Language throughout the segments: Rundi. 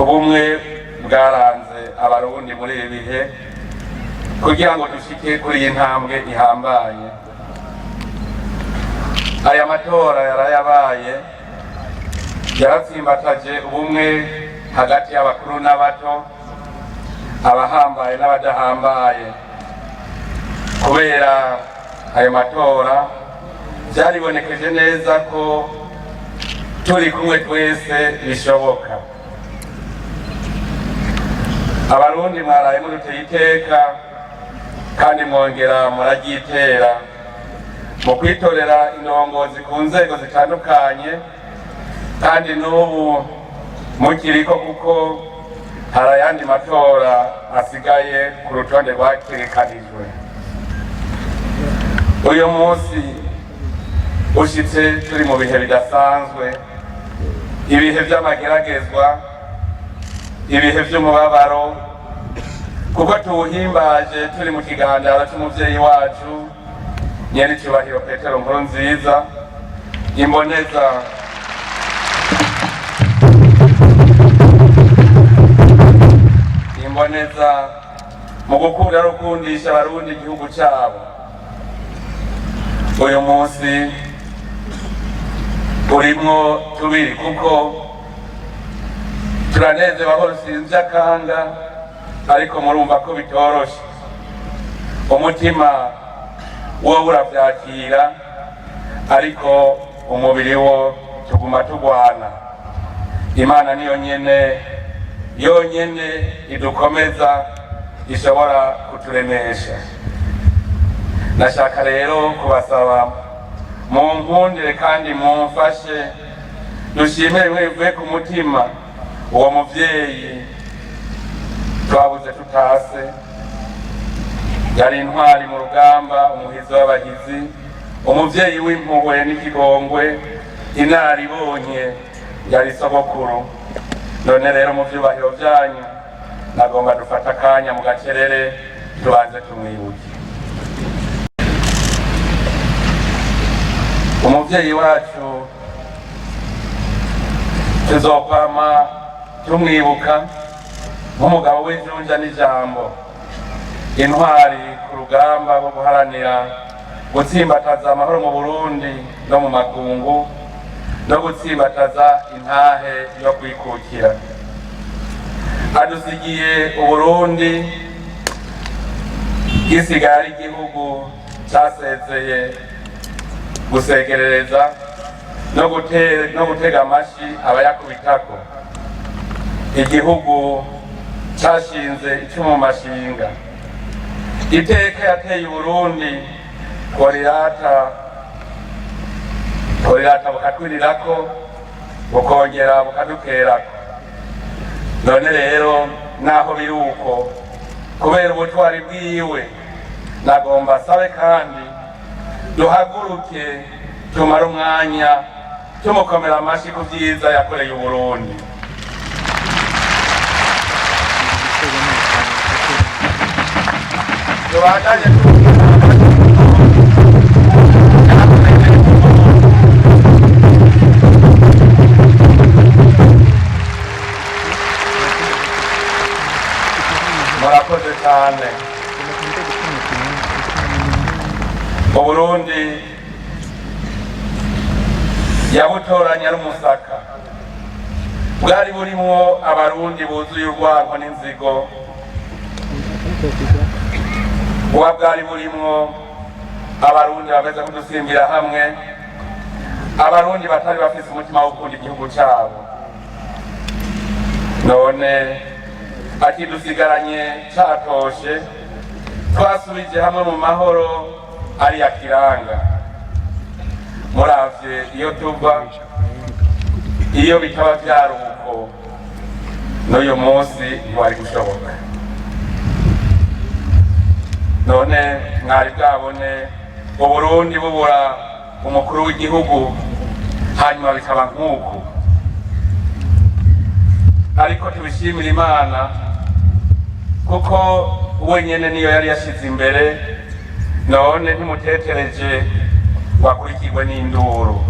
Ku bumwe bwaranze Abarundi muri ibi bihe kugira ngo dushike kuri iyi ntambwe ihambaye. Aya matora yarayabaye, yaratsimbataje ubumwe hagati y'abakuru n'abato, abahambaye n'abadahambaye. Kubera ayo matora, byaribonekeje neza ko turi kumwe twese bishoboka. Abarundi mwaraye muduteye iteka kandi mwongera muraryitera mu kwitorera indongozi ku nzego zitandukanye, kandi n'ubu mukiriko, kuko hari ayandi matora asigaye ku rutonde rwategekanijwe. Uyu munsi ushitse turi mu bihe bidasanzwe, ibihe vy'amageragezwa, ibihe vy'umubabaro, kuko tuwuhimbaje turi mu kigandaro c'umuvyeyi wacu, nyenicubahiro Petero Nkurunziza, imboneza mu gukunda no gukundisha Abarundi igihugu cabo. Uyu munsi urimwo tubiri, kuko turanezerewe aho rusinze akanga, ariko murumva ko bitoroshe. Umutima wo uravyakira, ariko umubiri wo tuguma tugwana. Imana niyo nyene yonyene idukomeza, ishobora kuturemesha. Nashaka rero kubasaba munkundire kandi mumfashe dushimire bimwe bivuye ku mutima uwo muvyeyi twabuze tutase. Yari intwari mu rugamba, umuhizi w'abahizi, umuvyeyi w'impuhwe n'ikigongwe, inararibonye, yari sogokuru. None rero, mu vyubahiro vyanyu, nagomba dufata akanya mu gacerere tubanze tumwibuke umuvyeyi wacu. Tuzokwama tumwibuka nk'umugabo w'ijunja n'ijambo, intwari ku rugamba rwo guharanira gutsimbataza amahoro mu Burundi no mu makungu, no gutsimbataza intahe yo kwikukira. Adusigiye Uburundi gisigaye ari igihugu casezeye gusegerereza no gutega amashi abayakubitako, igihugu cashinze icumu mu mashinga. Iteka yateye Uburundi tworirata bukatwirirako, bukongera bukadukerako. None rero, naho biri uko, kubera ubutwari bwiwe, nagomba asabe kandi duhaguruke tumare umwanya tumukomera amashi ku vyiza yakoreye Uburundi. Tubandanye. Murakoze cyane. Uburundi yabutoranya ari umusaka, bwari burimwo Abarundi buzuye urwanko n'inzigo, buba bwari burimwo Abarundi bameze nk'udusimbira hamwe, Abarundi batari bafise umutima wo gukunda igihugu cabo. None akidusigaranye catoshe, twasubije hamwe mu mahoro ariya kiranga. Muravye iyo tuva, iyo bitaba vyari uko, n'uyu munsi ntiwari gushoboka. None mwari bwabone Uburundi bubura umukuru w'igihugu hanyuma bikaba nk'uku? Ariko tubishimira Imana, kuko wenyene niyo yari yashize imbere. None ntimutetereje wakurikirwe n'induru.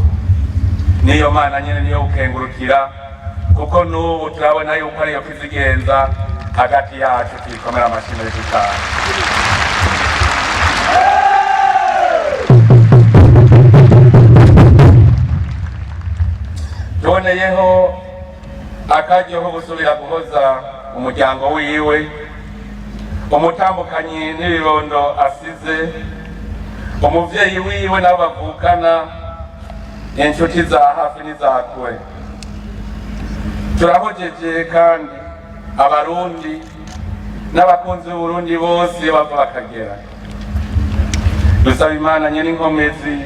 Niyo Mana nyene niyo gukengurukira. Kuko n'ubu turabona yuko ariyo kizigenza hagati yacu. Tuyikomera amashyi menshi cyane. Tuboneyeho akaryo ko gusubira guhoza umuryango wiwe, umutambukanyi n'ibibondo asize, umuvyeyi wiwe n'abo bavukana, inshuti za hafi n'iza kure. Turahojeje kandi Abarundi n'abakunzi b'Uburundi bose bava bakagera. Dusaba Imana nyene inkomezi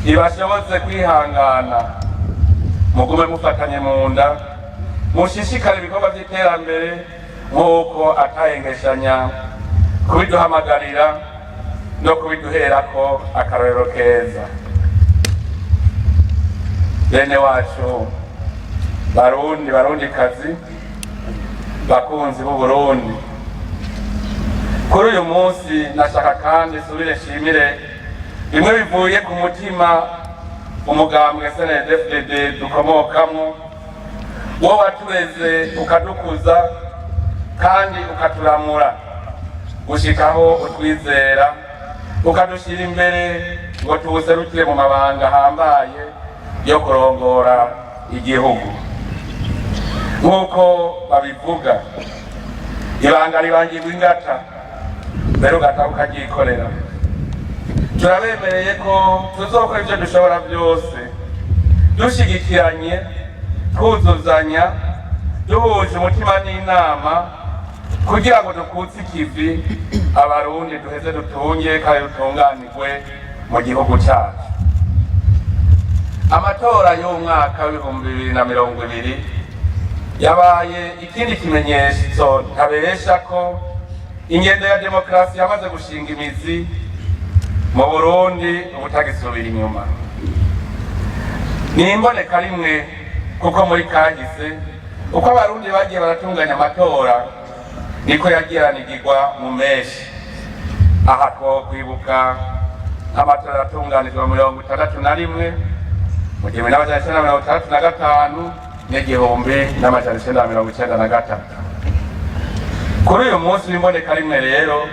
ibashobotse kwihangana, mugume mufatanye mu nda, mushishikare ibikorwa by'iterambere nk'uko atahengeshanya kubiduhamagarira no kubiduherako akarorero keza. Bene wacu Barundi, Barundikazi, bakunzi b'Uburundi, kuri uyu munsi nashaka kandi subire nshimire bimwe bivuye ku mutima umugambwe CNDD-FDD dukomokamo, wo watureze, ukadukuza kandi ukaturamura gushikaho utwizera, ukadushyira imbere ngo tuwuserukire mu mabanga ahambaye yo kurongora igihugu. Nk'uko babivuga, ibanga ribangirwa ingata, mbere ugataha ukaryikorera. Turabemereye ko tuzokora ibyo dushobora byose, dushigikiranye, twuzuzanya, duhuje umutima n'inama, kugira ngo dukutse ikivi Abarundi, duheze dutunge kandi dutunganirwe mu gihugu cyacu. Amatora y'umwaka w'2020 yabaye ikindi kimenyetso ntabesha ko ingendo ya demokarasi yamaze gushinga imizi mu Burundi, ubutagisubira inyuma. Ni imboneka rimwe, kuko muri kahise uko Abarundi bagiye baratunganya amatora niko yagiranigirwa mu menshi. Aha two kwibuka amatora yatunganijwe mu 61, mu 1965 n'1993. Kuri uyu munsi w'imboneka rimwe rero,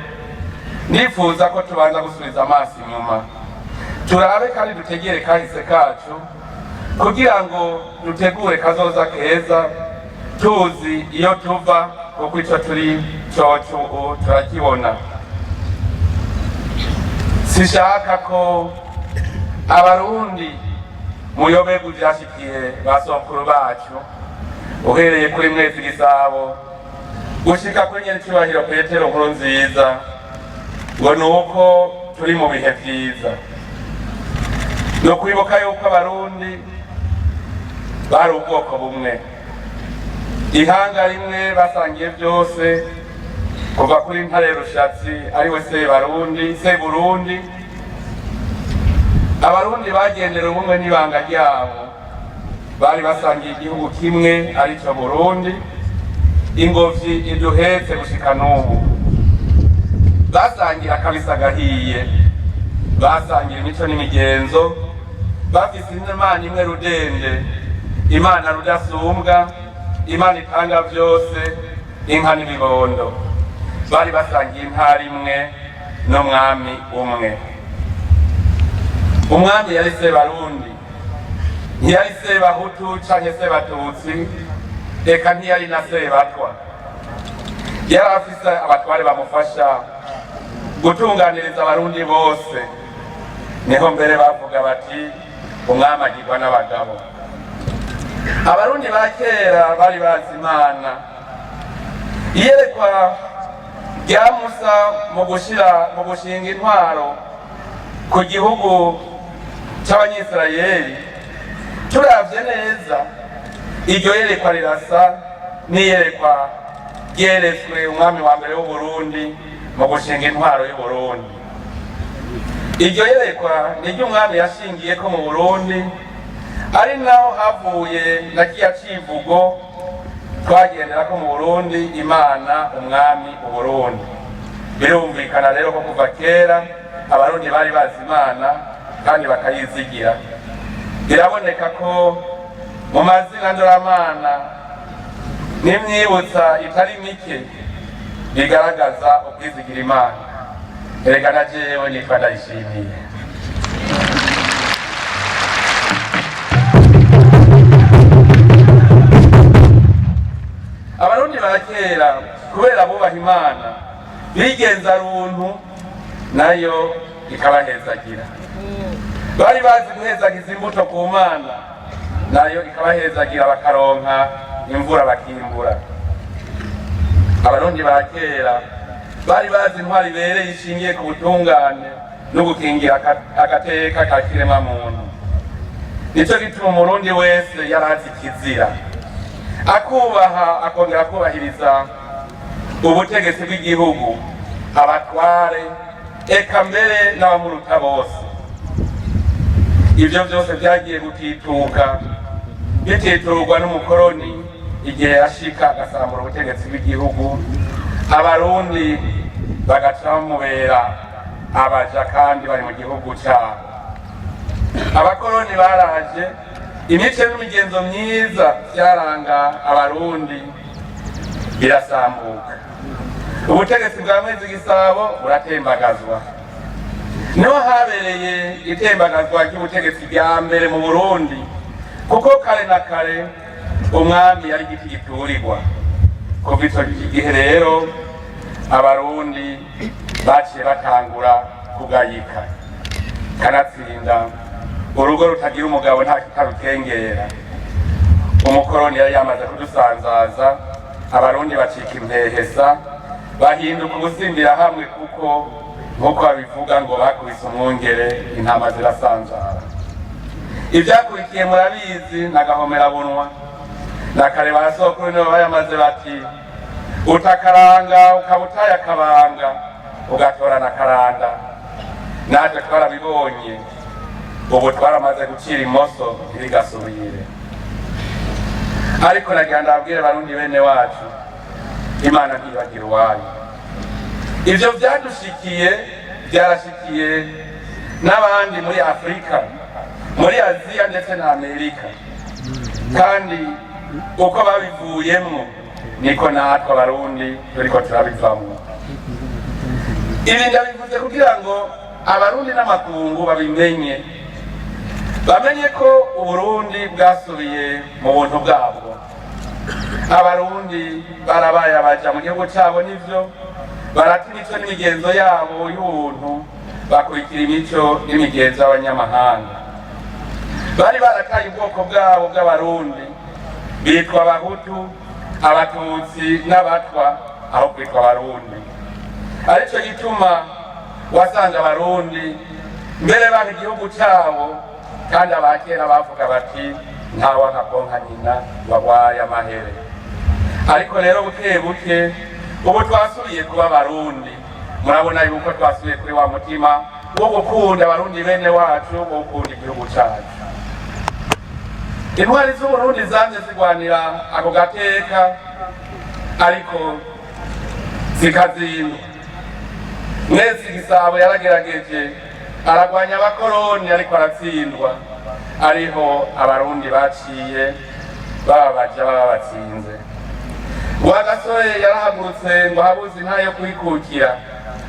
nifuza ko tubanza gusubiza amaso inyuma, turabe kandi dutegere kahise kacu, kugira ngo dutegure kazoza keza tuzi iyo tuva, kuko ico turi coco ubu turakibona. Sishaka ko Abarundi muyoberwa ivyashikiye ba sokuru bacu, uhereye kuri Mwezi Gisabo gushika kuri nyenicubahiro Petero Nkuru Nziza, ngo ni uko turi mu bihe vyiza. Ni ukwibuka yuko Abarundi bari ubwoko bumwe, ihanga rimwe, basangiye byose, kuva kuri Ntare Rushatsi ariwe Sebarundi, Seburundi. Abarundi bagendera ubumwe n'ibanga ryabo, bari basangiye igihugu kimwe, arico Burundi, ingobyi iduhetse gushika n'ubu. Basangira akabisi agahiye, basangira imico n'imigenzo, bafise Imana imwe rudende, Imana rudasumbwa, Imana itanga byose, inka n'ibibondo. Bari basangiye intara imwe n'umwami umwe. Umwami yari Sebarundi, ntiyari Sebahutu canke Sebatutsi, eka ntiyari na Sebatwa. Yari afise abatware bamufasha gutunganiriza Abarundi bose. Niho mbere bavuga bati: "Umwami agirwa n'abagabo." Abarundi ba kera bari bazi Imana. Iyerekwa rya Musa mu gushinga intwaro ku gihugu c'Abanyisirayeli, turavye neza iryo yerekwa rirasa n'iyerekwa ryeretswe umwami wa mbere w'Uburundi mu gushinga intwaro y'Uburundi. Iryo yerekwa niryo umwami yashingiyeko mu Burundi, ari naho havuye na kiya civugo twagenderako mu Burundi: "Imana, Umwami, Uburundi." Birumvikana rero ko kuva kera Abarundi bari bazi Imana kandi bakayizigira. Biraboneka ko mu mazina ndoramana N'imyibutsa itari mike bigaragaza ubwizigira Imana. Erega na jewe nitwa Ndayishimiye. Abarundi ba kera, kubera bubaha Imana, bigenza runtu nayo ikabahezagira. Bari bazi guhezagiza imbuto ku Mana, nayo ikabahezagira, bakaronka imvura, bakimbura. Abarundi ba kera bari bazi intwari ibereye ishingiye ku butungane no gukingira agateka ka kirema muntu. Nico gituma umurundi wese yarazi ikizira, akubaha, akongera akubahiriza ubutegetsi bw'igihugu, abatware, eka mbere n'abamuruta bose. Ibyo byose byagiye gutituka, bititurwa n'umukoroni igihe yashika agasambura ubutegetsi bw'igihugu, abarundi bagaca bamubera abaja kandi bari mu gihugu cyabo. Abakoroni baraje, imico n'imigenzo myiza byaranga abarundi birasambuka, ubutegetsi bwa Mwezi Gisabo buratembagazwa. Niho habereye itembagazwa ry'ubutegetsi bwa mbere mu Burundi, kuko kare na kare umwami yari igiti giturirwa. Kuva ico gihe rero abarundi baciye batangura kugayika. Kanatsinda urugo rutagira umugabo nta kitarukengera. Umukoroni yari yamaze kudusanzaza, abarundi bacika impehesa, bahinduka ugusimbira hamwe, kuko nk'uko babivuga ngo bakubise umwungere intama zirasanzara. Ibyakurikiye murabizi, nagahomerabunwa na kare ba sokuru nibo bayamaze bati: "Utakaranga ukaba utaye akabanga, ugatorana akaranda." Natwe twarabibonye, ubu twaramaze gucira imoso, ntirigasubire. Ariko nagira ndabwire barundi bene wacu, Imana ntibagira uwayo. Ivyo vyadushikiye byarashikiye n'abandi muri Afurika, muri Aziya ndetse na Amerika, kandi uko babivuyemwo niko natwe abarundi turiko turabivamwo. Ibi ndabivuze kugira ngo abarundi n'amakungu babimenye, bamenye ko uburundi bwasubiye mu buntu bwabwo. Abarundi barabaye abaja mu gihugu cabo, nivyo, barata imico n'imigenzo yabo y'ubuntu, bakurikira imico n'imigenzo y'abanyamahanga. Bari barataye ubwoko bwabo bw'abarundi, bitwa abahutu, abatutsi n'abatwa aho kwitwa abarundi. Arico gituma wasanga abarundi mbere baka igihugu cabo, kandi abakera bavuga bati: "Ntawanka konka nyina wagwaye amahere." Ariko rero buke buke ubu twasubiye kuba abarundi. Murabona yuko twasubiye kuri wa mutima wo gukunda abarundi bene wacu, wo gukunda igihugu cacu. Intwari z'uburundi zamye zigwanira ako gateka, ariko zikazindwa. Mwezi Gisabo yaragerageje, aragwanya abakoroni, ariko aratsindwa. Ariho abarundi baciye bababaja, baba batsinze. Rwagasore yarahagurutse ngo habuze intara yo kwikukira,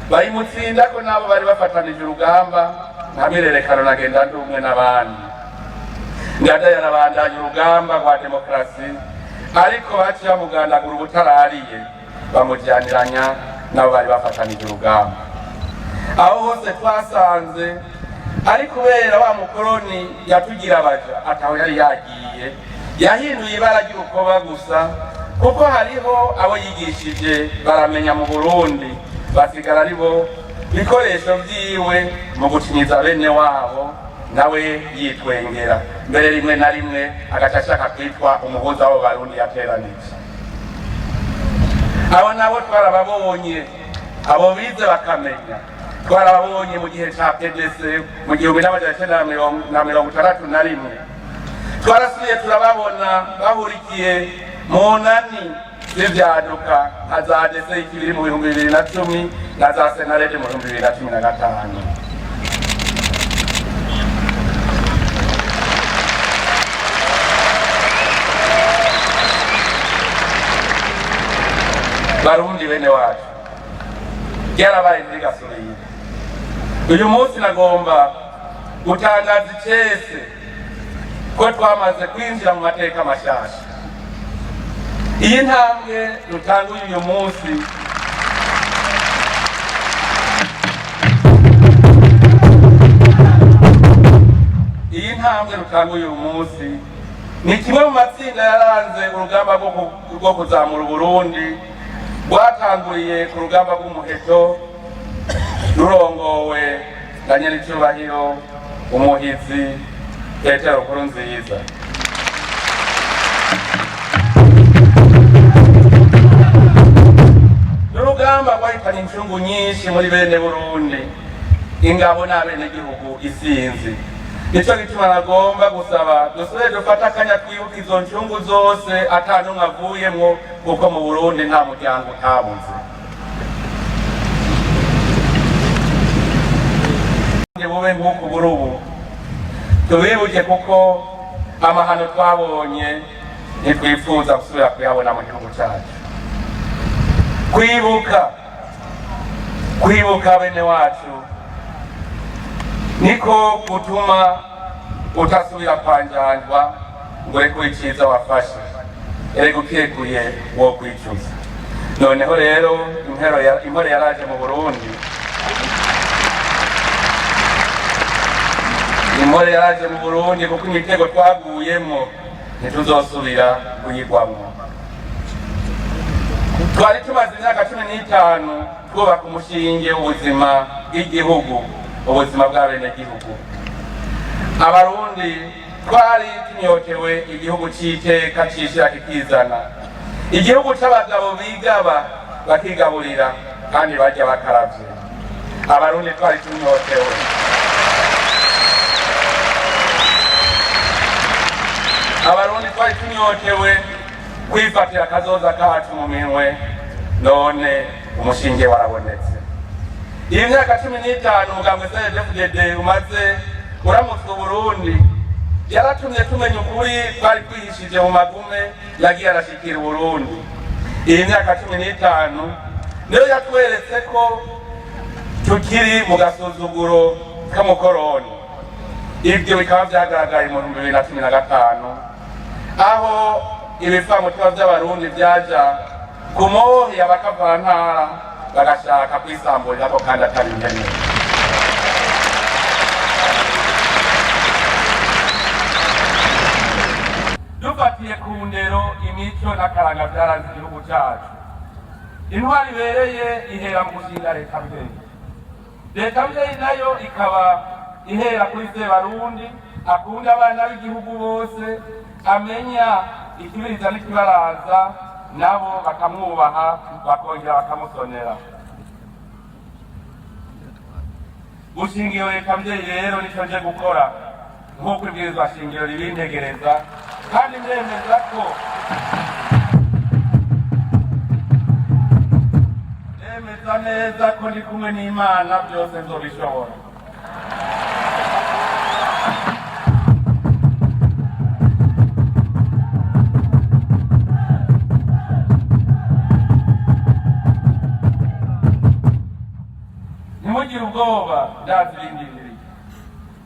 bayimutsinda ko nabo bari bafatanije urugamba nka Mirerekano na Ngendandumwe n'abandi. Ngada yarabandanya urugamba rwa demokarasi, ariko baciye bamugandagura ubutarariye, bamujyaniranya nabo bari bafatanije urugamba. Aho hose twasanze ari kubera wa mukoroni yatugira abaja ataho yari yagiye, yahinduye ibara ry'urukoba gusa, kuko hariho abo yigishije baramenya mu Burundi, basigara ari bo bikoresho vyiwe mu gucinyiza bene wabo, nawe yitwengera, mbere rimwe na rimwe agaca ashaka kwitwa umuhuza w'abo barundi yateranije. Abo nabo twarababonye, abo bize bakamenya twarababonye mu gihe ca PDC mu 1961. Twarasubiye turababona bahurikiye mu nani z'ivyaduka nka za DC ikibiri mu 2010 na za CNARED mu 2015. Barundi bene wacu, ryarabaye ntirigasubire. Uyu munsi nagomba gutangaza icese ko twamaze kwinjira mu mateka mashasha. Iyi ntambwe dutanguye uyu munsi iyi ntambwe rutanguye uyu munsi ni kimwe mu matsinda yaranze urugamba rwo kuzamura Uburundi, rwatanguriye ku rugamba rw'umuheto rurongowe na nyenicubahiro umuhizi Petero Nkurunziza. N'urugamba rwahitanye incungu nyinshi muri bene Burundi, ingabo n'abenegihugu isinzi. Nico gituma nagomba gusaba dusubire dufate akanya twibuka izo ncungu zose ata n'umwe avuyemwo, kuko mu Burundi nta muryango utabuze. Bube nk'uku buri ubu tubibuke, kuko amahano twabonye ntitwifuza gusubira kuyabona mu gihugu cyacu. Kwibuka bene wacu niko gutuma utasubira kwanjanjwa ngo ureke iciza wafashe. Erega ukekuye wo kwicuza. Noneho rero impero yaraje mu Burundi, impore yaraje mu Burundi, kuko imitego twaguyemwo ntituzosubira kuyigwamwo. Twari tumaze imyaka 15 twubaka umushinge w'ubuzima bw'igihugu, ubuzima bw'abenegihugu. Abarundi twari tunyotewe igihugu c'iteka cishira kikizana, igihugu c'abagabo bigaba bakigaburira kandi barya bakaravye. Abarundi twari tunyotewe Abarundi twari tunyotewe kwifatira akazoza kacu mu minwe. None umushinge warabonetse. Iyi myaka 15 umugambwe CNDD-FDD umaze uramutse Uburundi yaratumye tumenya ukuri twari twihishije mu magume yagiye arashikira Uburundi. Iyi myaka 15 niyo yatweretse ko tukiri mu gasuzuguro k'umukoroni. Ibyo bikaba vyagaragaye mu 2015, aho ibifamutima vy'Abarundi vyaja ku mohi abakavantara bagashaka kwisamburirako kandi atari impene. Dufatiye ku ndero, imico n'akaranga vyaranze igihugu cacu, intwari ibereye ihera mu gushinga leta mvyeyi. Leta mvyeyi nayo ikaba ihera kuri Sebarundi akunda abana b'igihugu bose, amenya ikibiriza n'ikibaraza, nabo bakamwubaha bakongera bakamusonera. Gushinga iyo leta mvyeyi rero nico nje gukora nk'uko ibwirizwa shingiro ribintegereza, kandi ndemeza ko ndemeza neza ko ndi kumwe n'Imana byose nzobishobora. Ntimugire ubwoba, ndazi ibindindiriye.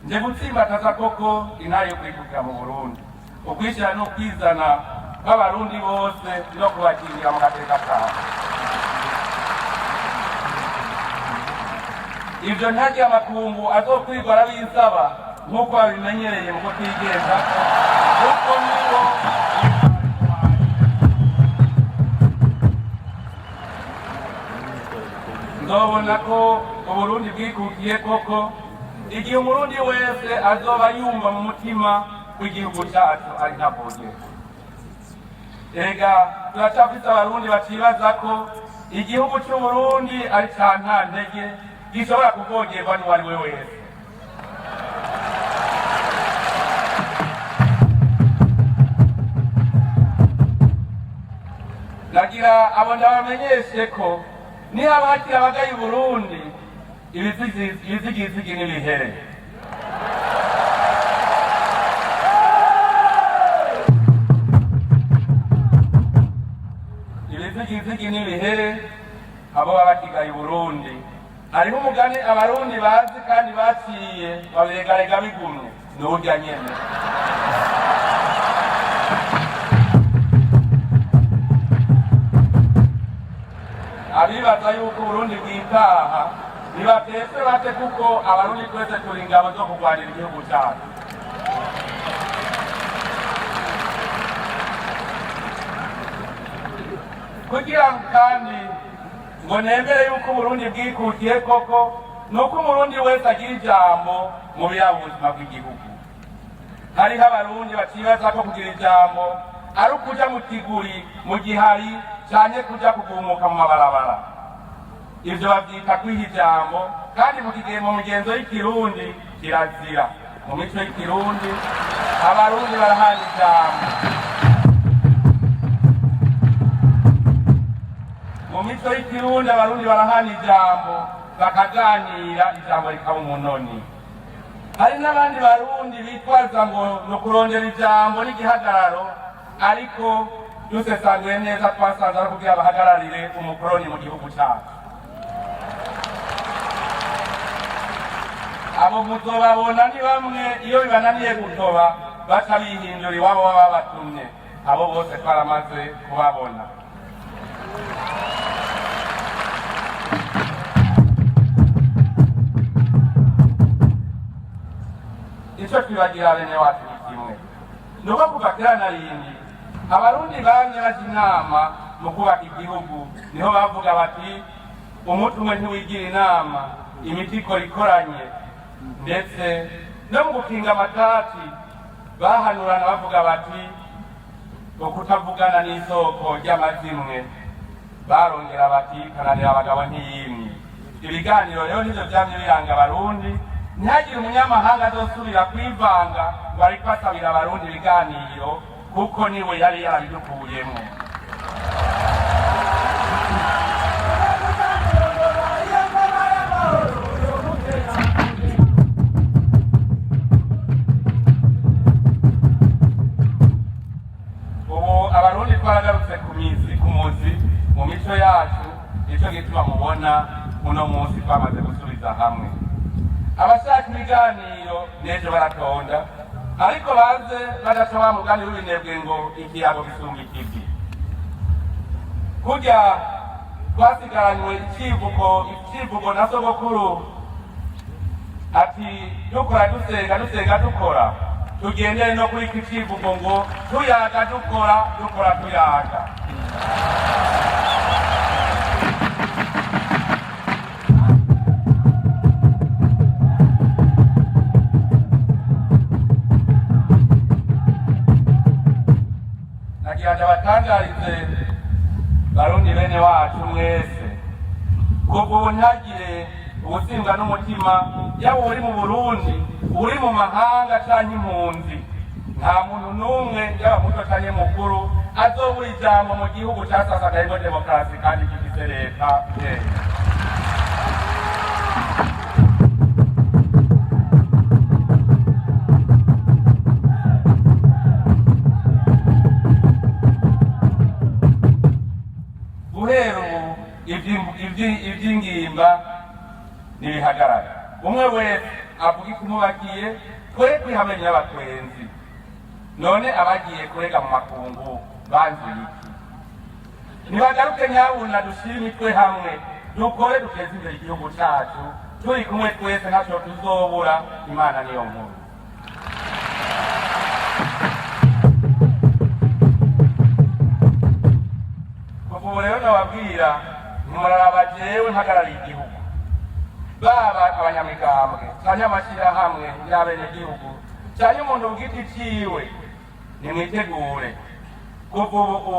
Nje gutsimbataza koko intare yo kwikukira mu Burundi, ukwishyira no kwizana kw'Abarundi bose no kubakingira mu gateka kabo. Ibyo ntarya amakungu azokwirwa arabinsaba nk'uko babimenyereye mu kutigenza, kuko nibo nzobona ko Uburundi bwikukiye koko igihe Umurundi wese azoba yumva mu mutima w'igihugu cyacu ari ntavogerwa. Erega turacafise Abarundi bacibaza ko igihugu c'Uburundi ari ca nta ntege, gishobora kuvogerwa n'uwari we wese. Nagira abo ndabamenyeshe ko niba hakiri abagaye Uburundi, ibizigizigi n'ibihere. Ibizigizigi n'ibihere abo baba bakigaye i Burundi. Hariho umugani Abarundi bazi kandi baciye babiregarega bigumye, ni urya nyene. Abibaza yuko Uburundi bwitaha nibatese bate, kuko Abarundi twese turi ingabo zo kurwanira igihugu cyacu. Kugira ngo kandi ngo nemere yuko Uburundi bwikukiye koko, ni uko Umurundi wese agira ijambo mu biraba ubuzima bw'igihugu. Hariho Abarundi bacibaza ko kugira ijambo ari ukuja mu kiguri, mu gihari, canke kuja kugumuka mu mabarabara. Ivyo bavyita kwiha ijambo, kandi mu kigihe mu migenzo y'ikirundi kirazira. Mu mico y'ikirundi Abarundi barahana ijambo. Mu mico y'ikirundi Abarundi barahana ijambo, bakaganira, ijambo rikaba umunoni. Hari n'abandi Barundi bitwaza ngo ni ukurondera ijambo n'igihagararo, ariko dusesanguye neza twasanze ari kugira bahagararire umukoroni mu gihugu cyacu. Abo muzobabona ni bamwe iyo bibananiye gutoba baca bihindura iwabo baba babatumye. Abo bose twaramaze kubabona. Icyo twibagira bene wacu ni kimwe, ni uko kuva kera na rindi Abarundi bamye baja inama mu kubaka igihugu. Niho bavuga bati: "Umutwe umwe ntiwigira inama, imiti ikora ikoranye." Ndetse no mu gukinga amatati bahanurana bavuga bati: "Ukutavugana n'isoko ry'amazimwe." Barongera bati: "Kananira abagabo ntiyimye." Ibiganiro rero nivyo vyamye biranga Abarundi. Ntihagire umunyamahanga azosubira kwivanga ngo ariko asabira Abarundi ibiganiro, kuko niwe yari yarabidukuyemwo. Ubu Abarundi twaragarutse ku mizi, ku muzi, mu mico yacu. Nico gituma mubona uno munsi twamaze gusubiza hamwe. Abashaka ibiganiro n'ejo baratonda, ariko baze badaca wa mugani w'ibinebwe ngo ikiyago gisumba ikivi. Kurya twasigaranywe icivugo, icivugo na sogokuru ati: "Dukora dusenga, dusenga dukora." Tugendere no kuri iki civugo ngo tuyaga dukora, dukora tuyaga. Nagira ndabatangarize, Barundi bene wacu mwese, kuva ubu ntihagire ubusimbwa n'umutima, yaba uri mu Burundi, uri mu mahanga canke impunzi. Nta muntu n'umwe, yaba muto canke mukuru, azobura ijambo mu gihugu casasagayemo demokarasi kandi gifise leta ngenga. Guhera ubu ivy'ingimba ntibihagarara. Umwe wese avuga ikumubakiye, twe kwihamenya abatwenzi. None abagiye kurega mu makungu banzuye iki? Nibagaruke nyabuna, dushire imitwe hamwe, dukore, duteze imbere igihugu cacu. Turi kumwe twese ntaco tuzobura. Imana niyo nkuru. Kuva ubu rero nababwira, ntimuraraba jewe mpagarariye igihugu, baba abanyamigambwe canke amashirahamwe y'abenegihugu canke umuntu ku giti ciwe, nimwitegure. Kuva ubu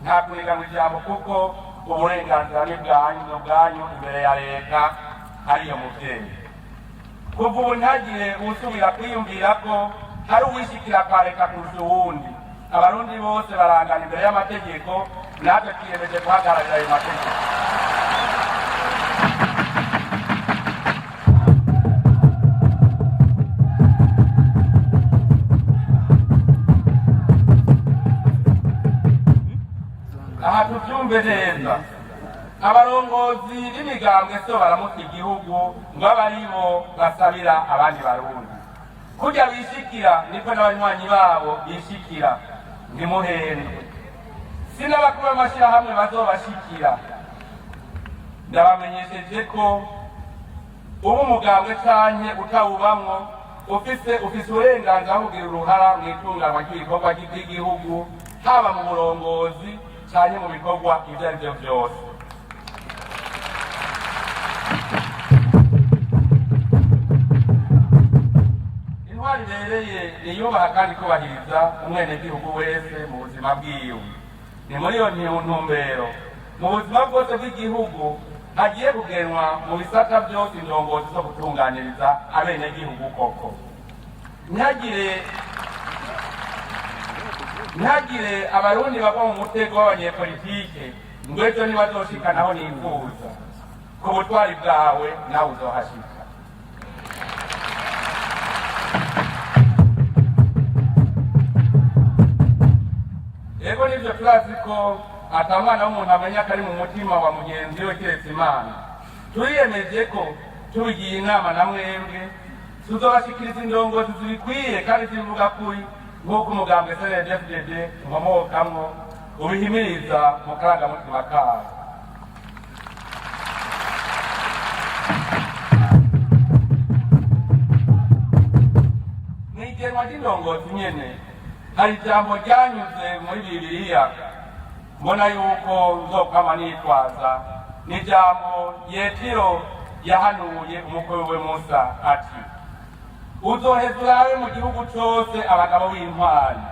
nta kuniganwa ijambo, kuko uburenganzira ni bwanyu, ni ubwanyu imbere ya leta ariyo muvyeyi. Kuva ubu ntihagire usubira kwiyumvira ko hari uwishikira kwa leta kurusha uwundi. Abarundi bose barangana imbere y'amategeko, natwe twiyemeje guhagararira ayo mategeko. Aha tuvyumve neza, abarongozi b'imigambwe so baramuka igihugu ngo abe aribo basabira abandi Barundi. Kurya bishikira niko n'abanywanyi babo bishikira, ntimuhendwe. Si n'abakuru b'amashirahamwe bazobashikira. Ndabamenyesheje ko uba umugambwe canke utawubamwo, ufise uburenganzira bwo kugira uruhara mu itunganywa ry'ibikorwa ry'igihugu, haba mu burongozi canke mu bikorwa ivyo ari vyo vyose. Intwari ibereye niyubaha kandi kubahiriza umwenegihugu wese mu buzima bwiwe. Ni muri iyo ntumbero mu buzima bwose bw'igihugu hagiye kugenwa mu bisata byose indongozi zo gutunganiriza abenegihugu koko. Ntihagire Abarundi bagwa mu mutego w'abanyepolitike ngo ejo ntibazoshikanaho nifuza. Ku butwari bwawe nawe uzohashika. Ego nivyo, turazi ko ata mwana w'umuntu amenya ko ari mu mutima wa mugenzi we keretse Imana. Turiyemeje ko tubigiye inama na mwebwe, tuzobashikiriza indongozi zibikwiye kandi zivuga kuri, nk'uko umugambwe CNDD-FDD nkomokamwo ubihimiriza mu karangamutima kawo. Mw'igenwa ry'indongozi nyene hari ijambo ryanyuze muri Bibiliya mbona yuko nzokwama nitwaza. Ni ijambo Yetiro yahanuye umukwe we Musa ati: "Uzoheza urabe mu gihugu cose abagabo b'intwari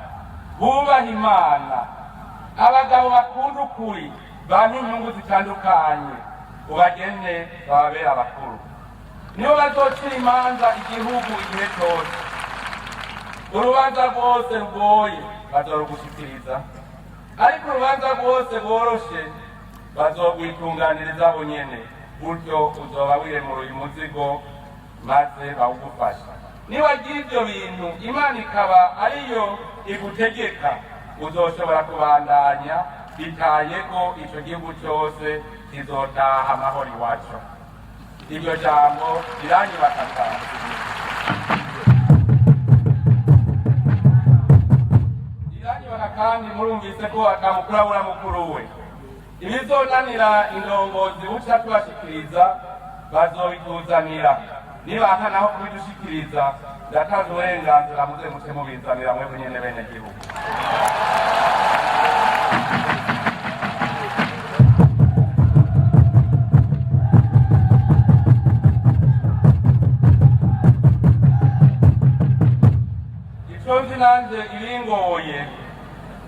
bubaha Imana, abagabo bakunda ukuri, bampa inyungu zitandukanye, ubagene bababera abakuru. Nibo bazocira imanza igihugu igihe cose. Urubanza rwose rugoye bazorugushikiriza, ariko urubanza rwose rworoshe bazogwitunganiriza bonyene. Gutyo uzoba wiremuruye umuzigo maze bawugufasha. Niwagira ivyo bintu, Imana ikaba ariyo igutegeka, uzoshobora kubandanya bitaye ko ico gihugu cose kizotaha amahoro iwaco." Iryo jambo riranyubaka cane. Riranyubaka kandi murumvise ko atamukuru abura mukuru we. Ibizonanira indongozi buca tubashikiriza bazobituzanira. Nibanka naho kubidushikiriza, ndatanze uburenganzira muze muce mubizanira mwebwe nyene bene gihugu. Ico nzi nanje, ibingoye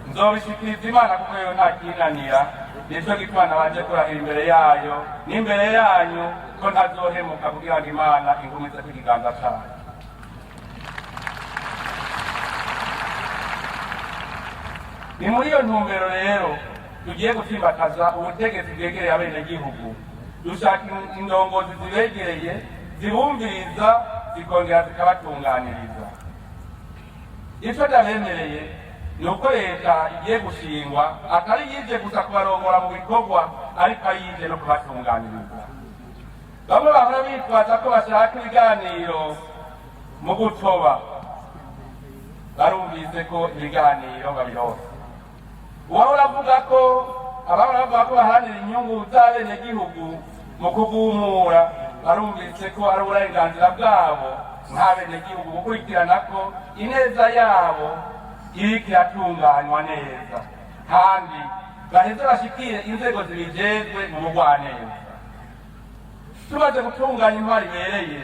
nzobishikiriza Imana, kuko yo nta kinanira. Nico gituma nabanje kurahira imbere yayo n'imbere yanyu ko ntazohemuka kugira ngo Imana ingumizeko ikiganza cayo. Ni muri iyo ntumbero rero tugiye gutsimbataza ubutegetsi bwegereye abenegihugu. Dushaka indongozi zibegereye, zibumviriza, zikongera zikabatunganiriza. Icyo ndabemereye ni uko leta igiye gushingwa atari yije gusa kubarongora mu bikorwa, ariko ari yije no kubatunganiriza. Bamwe bahora bitwaza ko bashaka ibiganiro mu gutoba, barumvise ko ibiganiro babironse. Uwahora avuga ko, abahora bavuga ko baharanira inyungu z'abenegihugu mu kugumura, barumvise ko ari uburenganzira bwabo nk'abenegihugu gukurikirana ko ineza yabo iriko iratunganywa neza, kandi baheze bashikire inzego zibijejwe mu bugwaneza. Tumaze gutunganya intwari ibereye,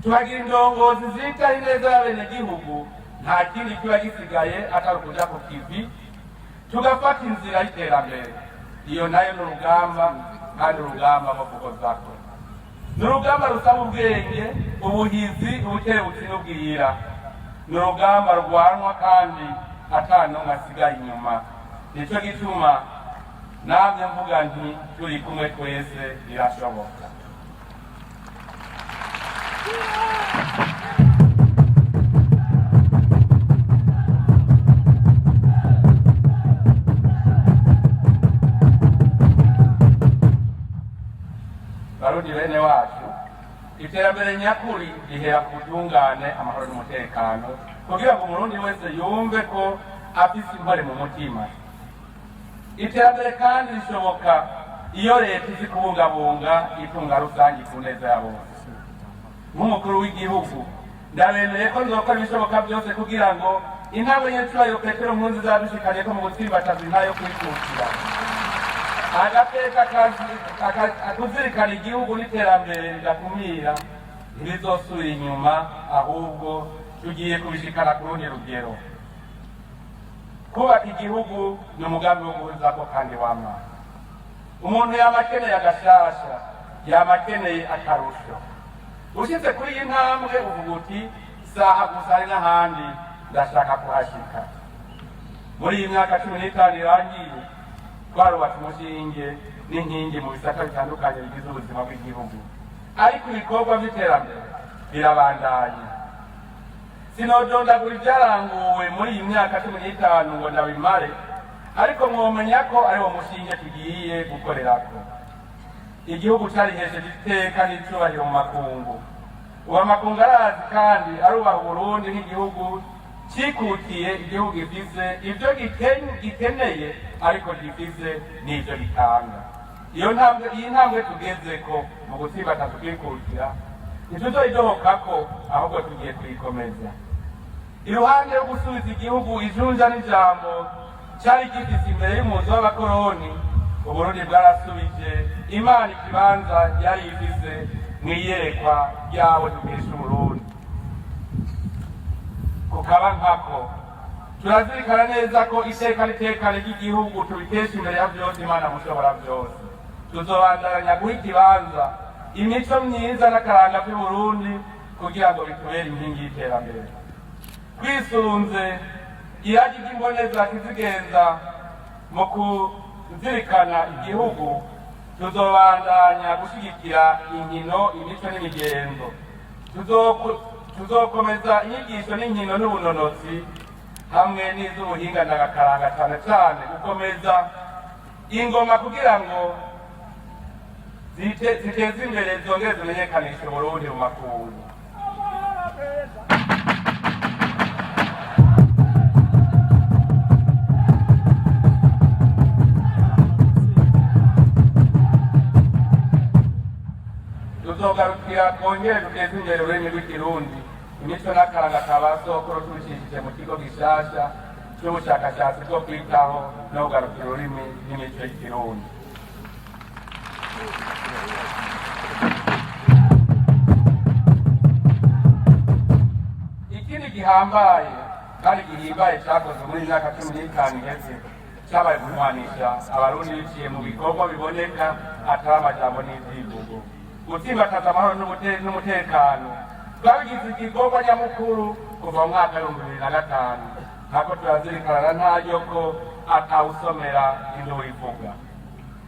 tuhagira indongozi zitaho ineza y'abenegihugu, nta kindi kiba gisigaye atari ukuja ku kivi tugafata inzira y'iterambere. Iyo nayo ni urugamba, kandi urugamba rwo kukozako. Ni urugamba rusaba ubwenge, ubuhizi, ubukerebutsi n'ubwira. Ni urugamba rwanwa kandi ata n'umwe asigaye inyuma. Nico gituma namye mvuga nti turi kumwe twese birashoboka. Iterambere nyakuri rihera ku butungane, amahoro n'umutekano, kugira ngo Umurundi wese yumve ko afise impore mu mutima. Iterambere kandi rishoboka iyo leta izi kubungabunga itunga rusange ku neza ya bose. Nk'umukuru w'igihugu, ndabemeye ko nzokora ibishoboka byose kugira ngo intambwe y'icubahiro Petero Nkurunziza yadushikanye ko mu gutsimbataza intahe yo kwikukira, agateka, kuzirikana igihugu n'iterambere ridakumira ntibizosubira inyuma, ahubwo tugiye kubishikana ku rundi rugero. Kubaka igihugu ni umugambi wo guhuzako kandi wama umuntu yama akeneye agashasha, yama akeneye akarusho. Ushitse kuri iyi ntambwe uvuga uti: "Saha gusa, hari n'ahandi ndashaka kuhashika." Muri iyi myaka 15 irangiye, twarubatse umushinge n'inkingi mu bisata bitandukanye bigize ubuzima bw'igihugu, ariko ibikorwa by'iterambere birabandanya. Sinodondagura ibyaranguwe muri iyi myaka 15 ngo ndabimare, ariko mwomenya ko ari wo mushinge tugiye gukorerako. Igihugu carihesheje iteka n'icubahiro mu makungu. Ubu amakungu arazi kandi arubaha Uburundi nk'igihugu cikukiye, igihugu gifise ivyo gikeneye ariko gifise n'ivyo gitanga. Iyo ntambwe, iyi ntambwe tugezeko mu gutsimbataza ukwikukira, ntituzoyidohokako, ahubwo tugiye kuyikomeza. Iruhande yo gusubiza igihugu ijunja n'ijambo cari gifise imbere y'umuzi w'abakoroni, Uburundi bwarasubije Imana ikibanza yari ifise mw'iyerekwa ryabo dukesha Uburundi. Kukaba nkako, turazirikana neza ko iteka n'itekane ry'igihugu tubikesha imbere ya vyose Imana Mushobora byose. Tuzobandanya guha ikibanza imico myiza n'akaranga vy'Uburundi kugira ngo bitubere inkingi y'iterambere. Twisunze iragi ry'imboneza kizigenza mu kuzirikana igihugu, tuzobandanya gushyigikira inkino, imico n'imigenzo. Tuzokomeza inyigisho n'inkino n'ubunonotsi hamwe n'iz'ubuhinga ndagakaranga, cyane cyane gukomeza ingoma kugira ngo ziteze imbere, zongere zimenyekanishe Uburundi mu makungu. Tuzogarukira twongere duteze imbere ururimi rw'Ikirundi, imico n'akaranga ka ba sokuru, tubicishije mu kigo gishasha c'ubushakashatsi bwo kwitaho no kugarukira ururimi n'imico y'Ikirundi. Ikindi gihambaye kandi gihimbaye cyakozwe muri iyi myaka 15 iheze cyabaye kunywanisha Abarundi biciye mu bikorwa biboneka, atari amajambo n'ivyivugo. Gutsimbataza amahoro n'umutekano twabigize igikorwa nyamukuru kuva mu mwaka w'2005. Ntako turazirikana na ntaryo ko atawusomera induru ivuga.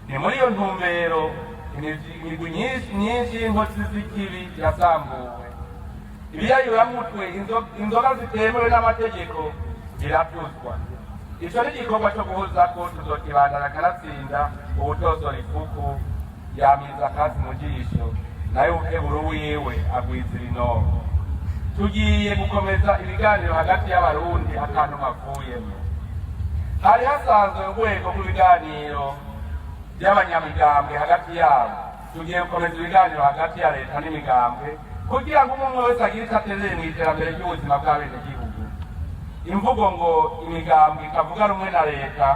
Ni muri iyo ntumbero imigwi nyinshi nyinshi y'inkozi z'ikibi yasambuwe, ibiyayuramutwe, inzoga zitemewe n'amategeko biratuzwa. Ico ni igikorwa co guhuza ko tuzokibandana. Kanatsinda uwutosora ifuku yamiza akasi mu jisho, nayo ukebura wiwe agwiza ibinogo. Tugiye gukomeza ibiganiro hagati y'Abarundi akantu mavuyemo. Hari hasanzwe urwego rw'ibiganiro by'abanyamigambwe hagati yabo. Tugiye gukomeza ibiganiro hagati ya leta n'imigambwe kugira ngo umwe wese agire icyo atereye mu iterambere ry'ubuzima bw'abenegihugu. Imvugo ngo imigambwe itavuga rumwe na leta,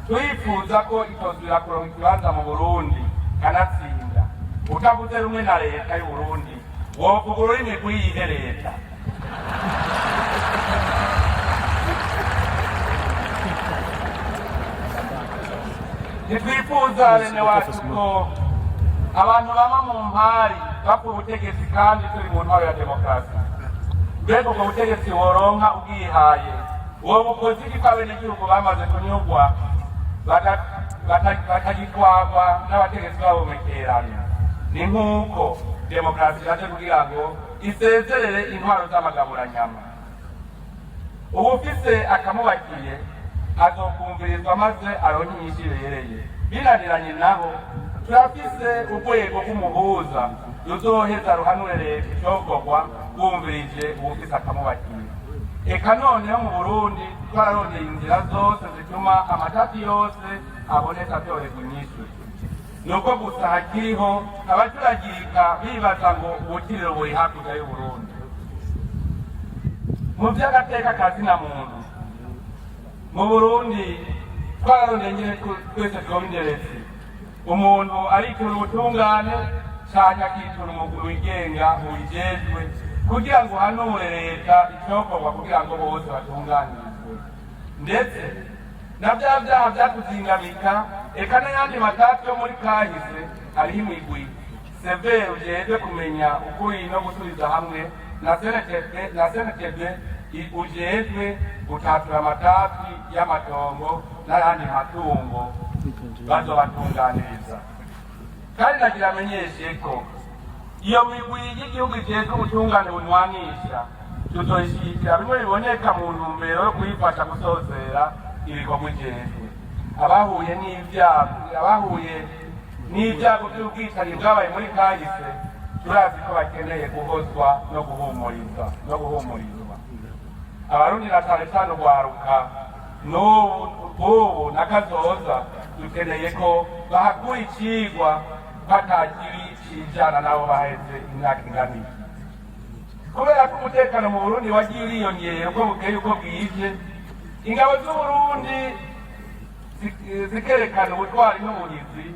turifuza ko itosubira kuronka ikibanza mu Burundi. Kanatsinda utavuze rumwe na leta y'Uburundi wovuga ururimi rw'iyihe leta? Ntitwifuza, bene wacu, ko abantu baba mu mpari bapfa ubutegetsi kandi turi mu ntwaro ya demokarasi. Mbega ubwo butegetsi woronka ubwihaye, uwo bukozi iki ko abenegihugu bamaze kunyurwa, batagitwarwa n'abategetsi babo mekerano? Ni nk'uko demokarasi yaje kugira ngo isezerere intwaro z'amagaburanyama. Uwufise akamubakiye azokumvirizwa maze aronke inyishu ibereye. Binaniranye naho, turafise urwego rw'umuhuza. Ruzoheza ruhanure leta icokorwa bwumvirije uwufise akamubakiye. Eka noneho mu Burundi twararondeye inzira zose zituma amatati yose aboneka atorerwa inyishu. Nuko gusa hakiriho abacuragirika bibaza ngo ubukiriro buri hakurya y'Uburundi. Mu vy'agateka ka zina muntu mu Burundi, twararondeye nyene twese twoba inderezi. Umuntu aritura ubutungane canke akitura umugwi wigenga ubijejwe kugira ngo uhanure leta icokorwa kugira ngo bose batunganirizwe, ndetse na vya vyaha vyakuzingamika, eka n'ayandi matati yo muri kahise. Hariho imigwi CVR ujejwe kumenya ukuri no gusubiza hamwe na CNTB ujejwe gutatura amatati y'amatongo n'ayandi matungo, bazobatunganiriza. Kandi nagira amenyeshe ko iyo migwi y'igihugu ijejwe ubutungane bunwanisha tuzoyishigikira bimwe biboneka mu ntumbero yo kuyifasha gusozera ibikorwa ijejwe. Abahuye n'ibyago by'ubwicanyi bwabaye muri kahise, turazi ko bakeneye guhozwa no guhumurizwa. Abarundi na cane cane urwaruka, n'ubu ubu na kazoza, dukeneye ko bahakura icigwa ko ata kibi cijana nabo baheze imyaka ingana iki. Kubera ko umutekano mu Burundi wagiye uriyongera uko bukeye uko bwije, ingabo z'Uburundi zikerekana ubutwari n'ubuhizi.